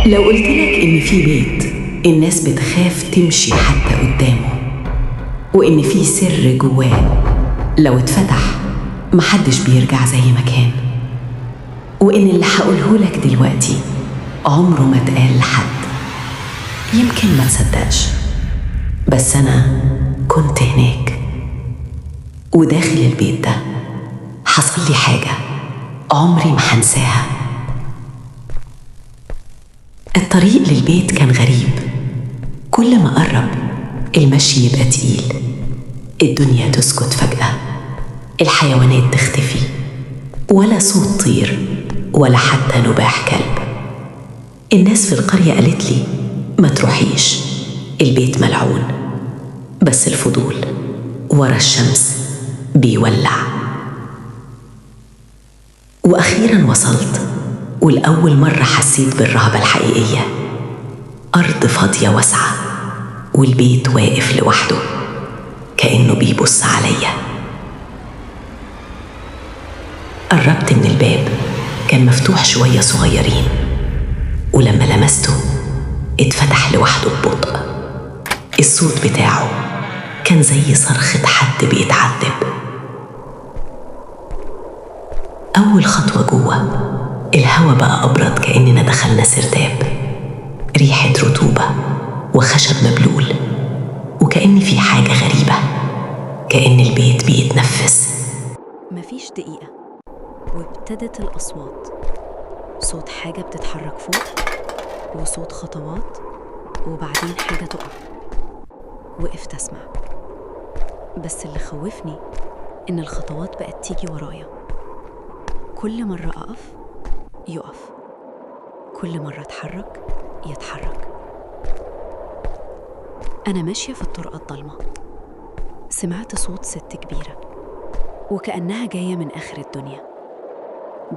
لو قلت لك إن في بيت الناس بتخاف تمشي حتى قدامه، وإن في سر جواه لو اتفتح محدش بيرجع زي ما كان، وإن اللي هقوله لك دلوقتي عمره ما اتقال لحد، يمكن ما تصدقش، بس أنا كنت هناك وداخل البيت ده حصل لي حاجة عمري ما هنساها. الطريق للبيت كان غريب، كل ما قرب المشي يبقى تقيل، الدنيا تسكت فجأة، الحيوانات تختفي، ولا صوت طير ولا حتى نباح كلب. الناس في القرية قالت لي ما تروحيش، البيت ملعون، بس الفضول ورا الشمس بيولع. وأخيراً وصلت، والأول مرة حسيت بالرهبة الحقيقية. أرض فاضية واسعة والبيت واقف لوحده كأنه بيبص عليا. قربت من الباب، كان مفتوح شوية صغيرين، ولما لمسته اتفتح لوحده ببطء. الصوت بتاعه كان زي صرخة حد بيتعذب. أول خطوة جوه الهوا بقى أبرد، كأننا دخلنا سرداب، ريحة رطوبة وخشب مبلول، وكأن في حاجة غريبة، كأن البيت بيتنفس. مفيش دقيقة وابتدت الأصوات، صوت حاجة بتتحرك فوق، وصوت خطوات، وبعدين حاجة تقع. وقفت أسمع، بس اللي خوفني إن الخطوات بقت تيجي ورايا. كل مرة أقف يقف، كل مرة أتحرك يتحرك. أنا ماشية في الطرقة الضلمة، سمعت صوت ست كبيرة وكأنها جاية من آخر الدنيا،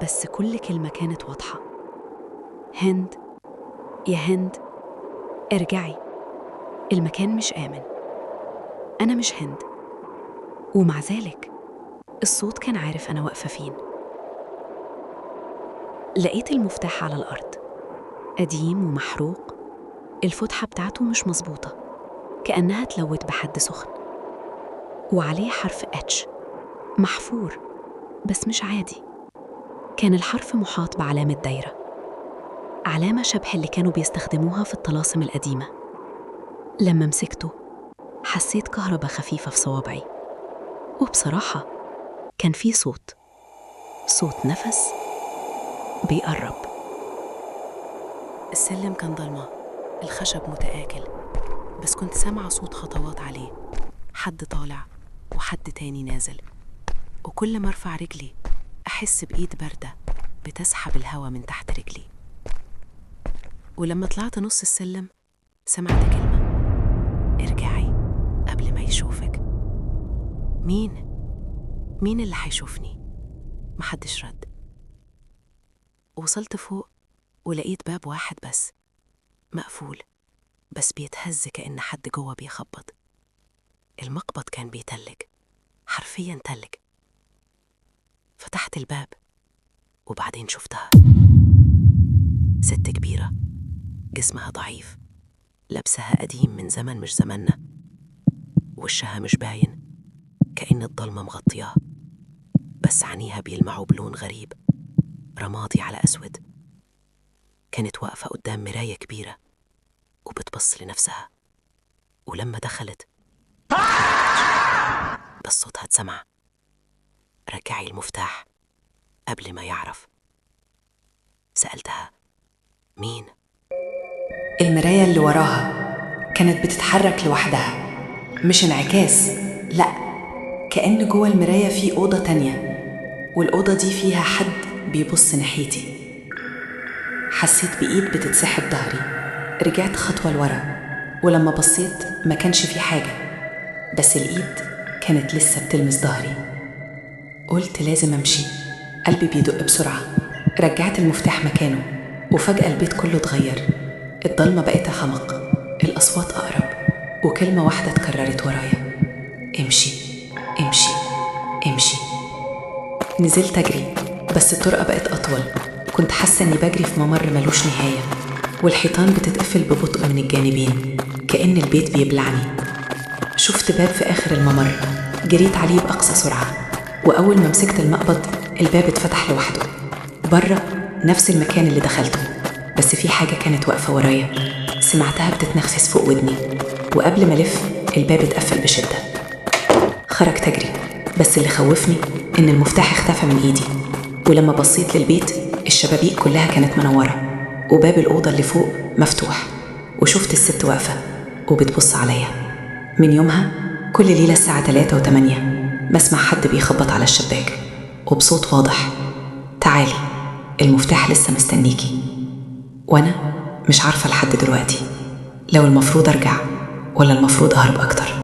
بس كل كلمة كانت واضحة. هند، يا هند، ارجعي، المكان مش آمن. أنا مش هند، ومع ذلك الصوت كان عارف أنا واقفة فين. لقيت المفتاح على الأرض، قديم ومحروق، الفتحة بتاعته مش مظبوطة، كأنها اتلوت بحد سخن، وعليه حرف H محفور بس مش عادي. كان الحرف محاط بعلامة دايرة، علامة شبه اللي كانوا بيستخدموها في الطلاسم القديمة. لما مسكته حسيت كهرباء خفيفة في صوابعي، وبصراحة كان في صوت، صوت نفس بيقرب. السلم كان ضلمة، الخشب متآكل، بس كنت سامعة صوت خطوات عليه، حد طالع وحد تاني نازل، وكل ما ارفع رجلي أحس بإيد باردة بتسحب الهوا من تحت رجلي. ولما طلعت نص السلم سمعت كلمة: ارجعي قبل ما يشوفك. مين؟ مين اللي هيشوفني؟ محدش رد. وصلت فوق ولقيت باب واحد بس مقفول، بس بيتهز كأن حد جوه بيخبط. المقبض كان بيتلج، حرفياً تلج. فتحت الباب وبعدين شفتها، ست كبيرة، جسمها ضعيف، لبسها قديم من زمن مش زمننا، وشها مش باين كأن الضلمة مغطياه، بس عينيها بيلمعوا بلون غريب، رمادي على أسود. كانت واقفة قدام مراية كبيرة وبتبص لنفسها، ولما دخلت بس صوتها اتسمع: رجعي المفتاح قبل ما يعرف. سألتها: مين؟ المراية اللي وراها كانت بتتحرك لوحدها، مش انعكاس، لأ، كأن جوه المراية في أوضة تانية، والأوضة دي فيها حد بيبص ناحيتي. حسيت بإيد بتتسحب ظهري، رجعت خطوة لورا، ولما بصيت ما كانش في حاجة، بس الإيد كانت لسه بتلمس ظهري. قلت لازم أمشي، قلبي بيدق بسرعة. رجعت المفتاح مكانه، وفجأة البيت كله اتغير. الضلمة بقت أعمق، الأصوات أقرب، وكلمة واحدة اتكررت ورايا: امشي امشي امشي. نزلت أجري، بس الطرقة بقت أطول. كنت حاسة إني بجري في ممر ملوش نهاية. والحيطان بتتقفل ببطء من الجانبين كأن البيت بيبلعني. شفت باب في آخر الممر، جريت عليه بأقصى سرعة، وأول ما مسكت المقبض الباب اتفتح لوحده. بره نفس المكان اللي دخلته، بس في حاجة كانت واقفة ورايا، سمعتها بتتنفس فوق ودني، وقبل ما ألف الباب اتقفل بشدة. خرجت أجري، بس اللي خوفني إن المفتاح اختفى من إيدي. ولما بصيت للبيت الشبابيك كلها كانت منورة، وباب الأوضة اللي فوق مفتوح، وشفت الست واقفة وبتبص عليا. من يومها كل ليلة الساعة 3:08 بسمع حد بيخبط على الشباك وبصوت واضح: تعالي، المفتاح لسه مستنيكي. وأنا مش عارفة لحد دلوقتي لو المفروض أرجع ولا المفروض أهرب أكتر.